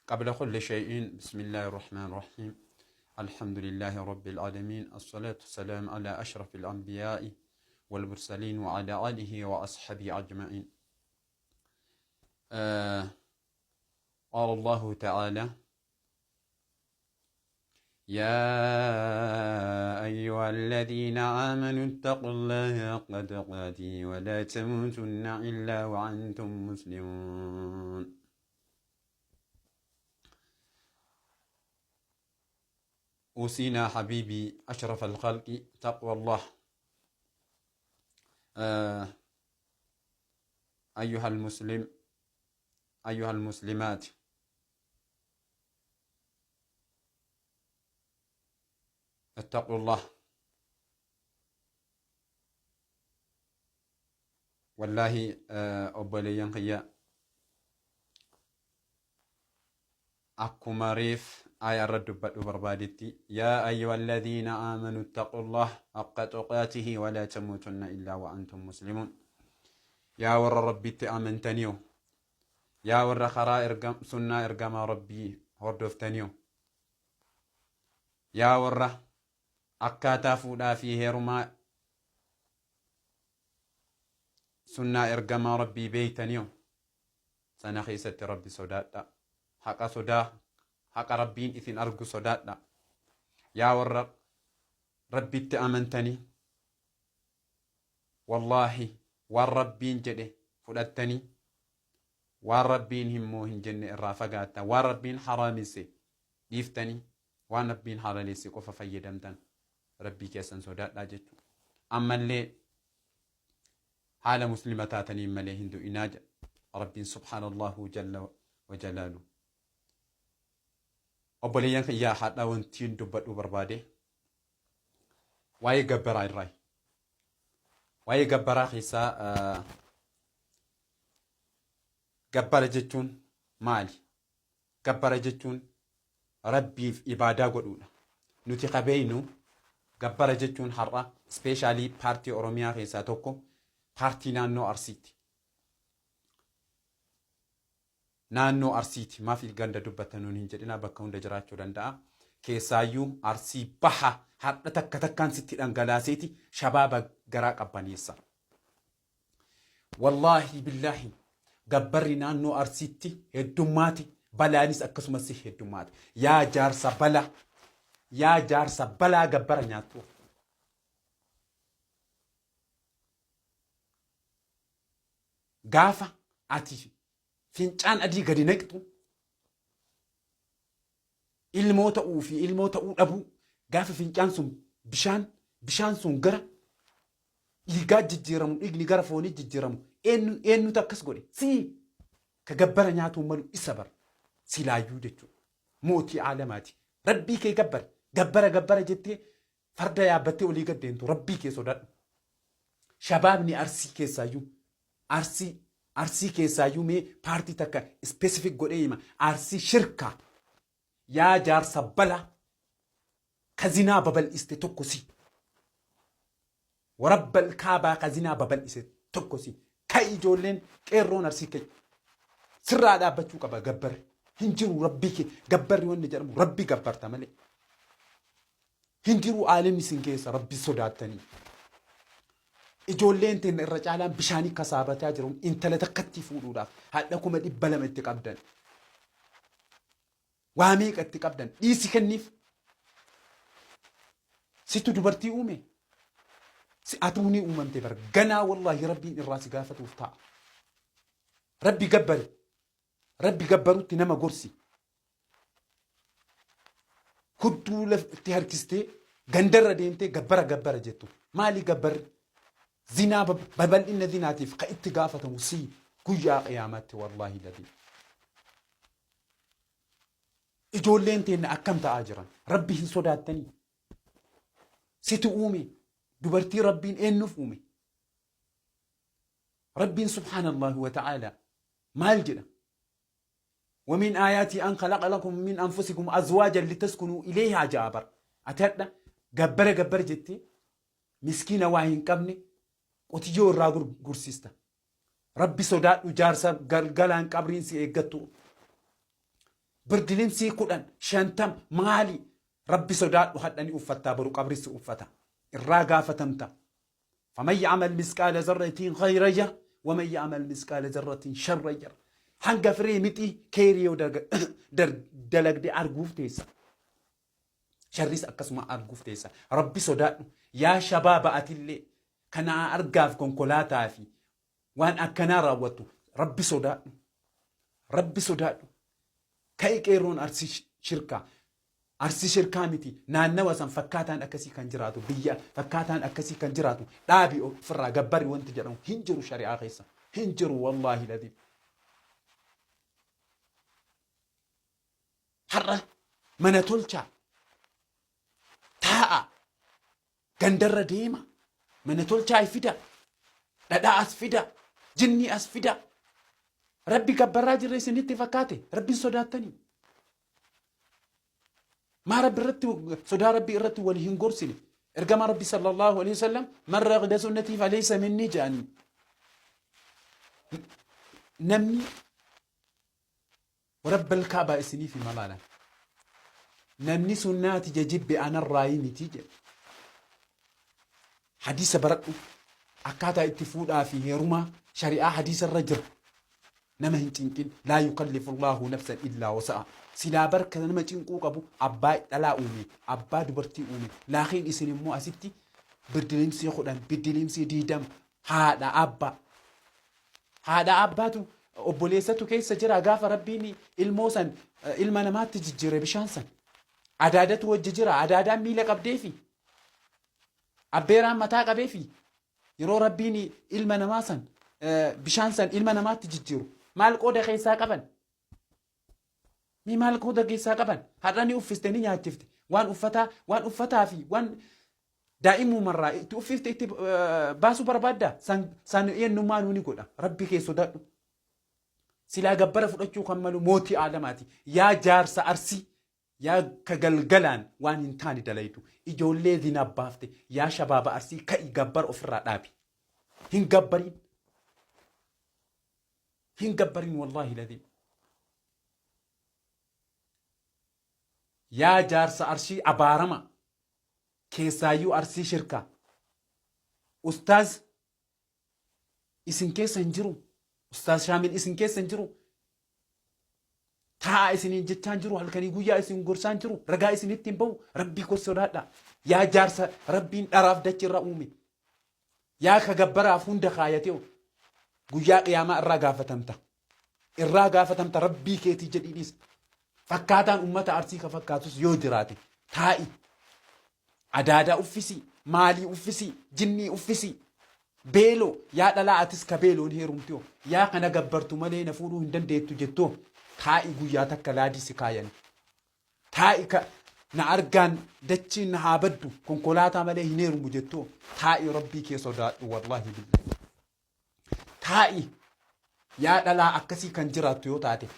قبل كل شيء، بسم الله الرحمن الرحيم، الحمد لله رب العالمين، الصلاة والسلام على أشرف الأنبياء والمرسلين وعلى آله وأصحابه أجمعين. قال الله تعالى: يا أيها الذين آمنوا اتقوا الله حق تقاته ولا تموتن إلا وأنتم مسلمون. أوصينا حبيبي أشرف الخلق تقوى الله. أيها المسلم، أيها المسلمات، اتقوا الله. Wallaahi obboleeyyan kiyya, akkuma reef aayaa irra dubbadhu barbaadetti: yaa ayyuha alladhiina aamanu ittaqullah haqqa tuqaatihi walaa tamuutunna illaa wa antum muslimuun. Yaa warra Rabbitti amantaniyo, yaa warra karaa sunnaa ergamaa Rabbii hordoftaniyo, yaa warra akkaataa fuudhaa fi heerumaa sunnaa ergamaa Rabbii beeytaniyo, sana keessatti Rabbi sodaadha. Haqa sodaa, haqa Rabbiin isin argu sodaadha. Yaa warra Rabbitti amantanii, wallaahi waan Rabbiin jedhe fudhattanii, waan Rabbiin himmoo hin jenne irraa fagaattan, waan Rabbiin haraamisse dhiiftanii, waan Rabbiin halaleesse qofa fayyadamtan, Rabbii keessan sodaadhaa jechuudha. Ammallee haala muslima taataniin malee hin du'inaa jedha Rabbiin subhaanallahu jalla wa jalaalu. Obboleeyyan kiyyaa, haadha wantiin dubbadhuu barbaade waa'ee gabbaraa irraa. Waa'ee gabbaraa keessaa, gabbara jechuun maali? Gabbara jechuun Rabbiif ibaadaa godhuudha. Nuti ka beeynu gabbara jechuun har'a specially paartii Oromiyaa keessaa tokko, paartii naannoo Arsiitti. Naannoo Arsiiti, maaf ganda dubbatta nuun hin jedhinaa, bakka hunda jiraachuu danda'a. Keessaayyuu Arsii Baha har'a takka takkaan sitti dhangalaaseeti shabaaba garaa qabbaneessa. Wallaahi billaahi, gabbarri naannoo Arsiitti heddummaate, balaanis akkasumas heddummaate. Yaa jaarsa balaa, yaa jaarsa balaa gabbara nyaattu. Gaafa ati fincaan adii gadi naqxu, ilmoo ta'uu fi ilmoo ta'uu dhabuu, gaafa fincaan sun bishaan sun gara dhiigaa jijjiiramu, dhiigni gara foonii jijjiiramu, eenyu eenyutu akkas godhe? Si ka gabbara nyaatuu malu isa bar silaayyuu jechuudha. Mootii aalamaati. Rabbii kee gabbari. Gabbara gabbara jettee farda yaabbattee olii gad deemtu, Rabbii kee sodaadhu. Shabaabni Arsii keessaayyuu, Arsii keessaayyuu, mee paartii takka specific godhee hima, Arsii shirkaa. Yaa jaarsa balaa ka zinaa babal'iste tokko si. Warabbal kaabaa, ka zinaa babal'ise tokko si. Kai ijoolleen qeerroon Arsii, kai. Sirraa dhaabbachuu qaba gabbarri. Hin jiru Rabbii kee gabbarri wanni jedhamu, Rabbii gabbarta malee. Hin jiru aalimni isin keessa Rabbi sodaattanii. Ijoolleen teenna irra caalaan bishaanii kasaabataa jiru intala takkatti fuudhuudhaaf hadha 200,000 itti qabdan. Waa meeqa itti qabdan, dhiisi kenniif. Situ dubartii uume. Si atuu ni uumamte bar, ganaa wallaahi Rabbiin irraa si gaafatuuf ta'a. Rabbi gabbari. Rabbi gabbarutti nama gorsi. Hudduu lafti harkistee gandarra deemtee gabbara gabbara jettu. Maali gabbarri? Zinaa, babal'ina zinaatiif ka itti gaafatamu si guyyaa qiyaamaatti, wallaahi ladii. Ijoolleen teenna akkam ta'aa jiran? Rabbi hin sodaattanii? Situ uume dubartii, Rabbiin eenyuuf uume? Rabbiin subhaanallahi wa ta'ala maal jedha? ومن آياته أن خلق لكم من أنفسكم أزواجا لتسكنوا إليها ja'a bar. Ati hadha gabbara gabbara jettee miskiina waa hin qabne qotiyyoo irraa gursiista. Rabbi sodaadhu jaarsa, galgalaan qabriin si eeggattu. Birdilimsii 10, 50 maali? Rabbi sodaadhu hadhani uffattaa boru qabri si uffata. Irraa gaafatamta. Faman ya'mal misqaala zarratiin khayran yara waman ya'mal misqaala zarratiin sharran yara. Hanga firee mixii keeyrii yoo dalagde arguuf teessa. Sharris akkasuma arguuf teessa. Rabbi sodaadhu. Yaa shabaaba atillee kanaa argaaf konkolaataa fi waan akkanaa raawwattu Rabbi sodaadhu. Rabbi sodaadhu. Ka'i qeerroon Arsii shirkaa. Arsii shirkaa miti naannawa san fakkaataan akkasii kan jiraatu biyya fakkaataan akkasii kan jiraatu dhaabi ofirraa gabbari wanti jedhamu hin jiru shari'aa keessa hin jiru wallaahi ladii. Har'a mana tolchaa taa'a gandarra deema mana tolchaa fida dhadhaa as fida jinnii as fida rabbi gabbarraa jirra isinitti fakkaate rabbiin sodaattanii maa rabbi irratti sodaa rabbi irratti wal hin gorsine ergama rabbi sallallahu alaihi wasallam man raghida sunnatii falaysa minni jedhanii namni Warabbal kaabaa isiniif hima laala. Namni sunnaa tiyya jibbe anarraayi miti jedhe. Hadiisa baradhu. Akkaataa itti fuudhaa fi heerumaa shari'aa hadiisa irra jira. Nama hin cinqin. Laa yukallifu Allahu nafsan illaa wasa'a. Silaa barka nama cinquu qabu abbaa dhalaa uume, abbaa dubartii uume. Laakiin isin immoo asitti birdilimsii 10, birdilimsii 20 haadha abbaa. Haadha abbaatu obboleessatu keessa jira gaafa rabbiin ilmoo san ilma namaatti jijjiire bishaan san. Adaadatu wajji jira adaadaan miila qabdeefi abbeeraan mataa qabeefi yeroo rabbiin ilma namaa san bishaan san ilma namaatti jijjiiru maal qooda keessaa qaban? Mee maal qooda keessaa qaban? Har'a ni uffiste ni nyaachifte. Waan uffataa waan uffataa fi waan daa'imumarraa itti uffifte itti baasuu barbaadda? San san eenyummaa nuu ni godha. Rabbi kee sodaadhu. Silaa gabbara fudhachuu kan malu mootii aalamaati. Yaa jaarsa arsii yaa ka galgalaan waan hin taane dalaydu. Ijoollee zina baafte yaa shabaaba arsii ka'i gabbara ofirraa dhaabi. Hin gabbariin. Hin gabbarin wallahi ladii. Yaa jaarsa arshii abaarama keessaayyuu arsii shirkaa. Ustaaz isin keessa hin jiru. Ustaaz Shaamil isin keessa hin jiru. Taa'a isiniin jechaan jiru halkanii guyyaa isin gorsaan jiru ragaa isinitti hin bahu rabbii koo sodaadha. Yaa jaarsa rabbiin dharaaf dachi irra uume. Yaa ka gabbaraaf hunda kaayatee guyyaa qiyaamaa irraa gaafatamta. Irraa gaafatamta rabbii keetii jedhii dhiis. Fakkaataan ummata arsii ka fakkaatus yoo jiraate taa'i. Adaadaa uffisii, maalii uffisii, jinnii uffisii. Beeloo yaa dhalaa atis ka beeloon heerumtoo yaa kana gabbartu malee na fuudhuu hin dandeettu jettoo taa'i guyyaa takka laadii si kaayan. Taa'i ka na argaan dachiin na haa baddu konkolaataa malee hin heerumu jettoo taa'i rabbii kee sodaadhu wallaahi billahi. Taa'i yaa dhalaa akkasii kan jiraattu yoo taate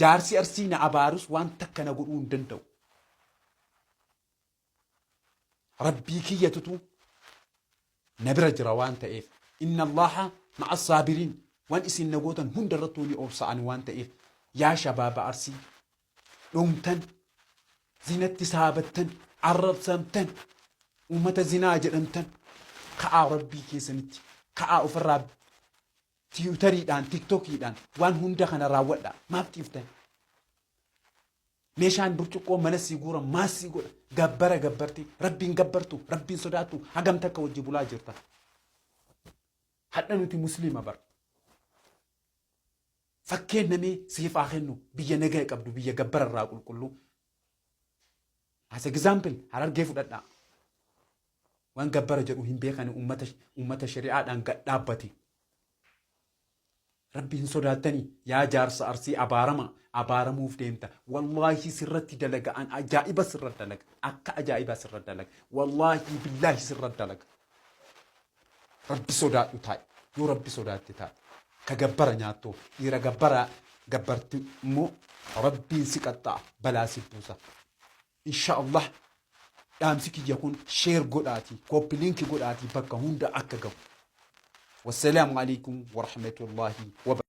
jaarsi arsii na abaarus waan takka na godhuu hin danda'u. Rabbii kiyyatutu na bira jira waan ta'eef inna allaha ma'a saabiriin waan isin na gootan hunda irrattuu ni obsa ani waan ta'eef yaa shabaaba arsii dhumtan zinatti saabattan arrabsamtan uummata zinaa jedhamtan ka'aa rabbii keessanitti ka'aa ofirraa tiwutariidhaan tiktokiidhaan waan hunda kana raawwadha maaf ciiftan Meeshaan burcuqqoo mana sii guura maal sii godha gabbara gabbarti rabbiin gabbartu rabbiin sodaattu hagam takka wajji bulaa jirta. Hadha nuti musliima bar. Fakkeen namee siif haa kennu biyya nagaya qabdu biyya gabbara irraa qulqulluu. As example harargee fudhadhaa. Waan gabbara jedhu hin beekani ummata ummata shari'aadhaan gad dhaabbate. Rabbi hin sodaattanii yaa jaarsa arsii abaarama abaaramuuf deemta wallaahi sirratti dalaga an ajaa'iba sirra dalaga akka ajaa'ibaa sirra dalaga wallaahi billaahi sirra dalaga rabbi sodaadhu taa'i yoo rabbi sodaatte taa'i ka gabbara nyaattoo dhiira gabbara gabbarti immoo rabbiin si qaxxa'a balaa si buusa insha Allah dhaamsi kiyya kun sheer godhaatii kooppi linki godhaatii bakka hunda akka gahu. Wassalaamu alaikum warahmatullahi wabarakatuh.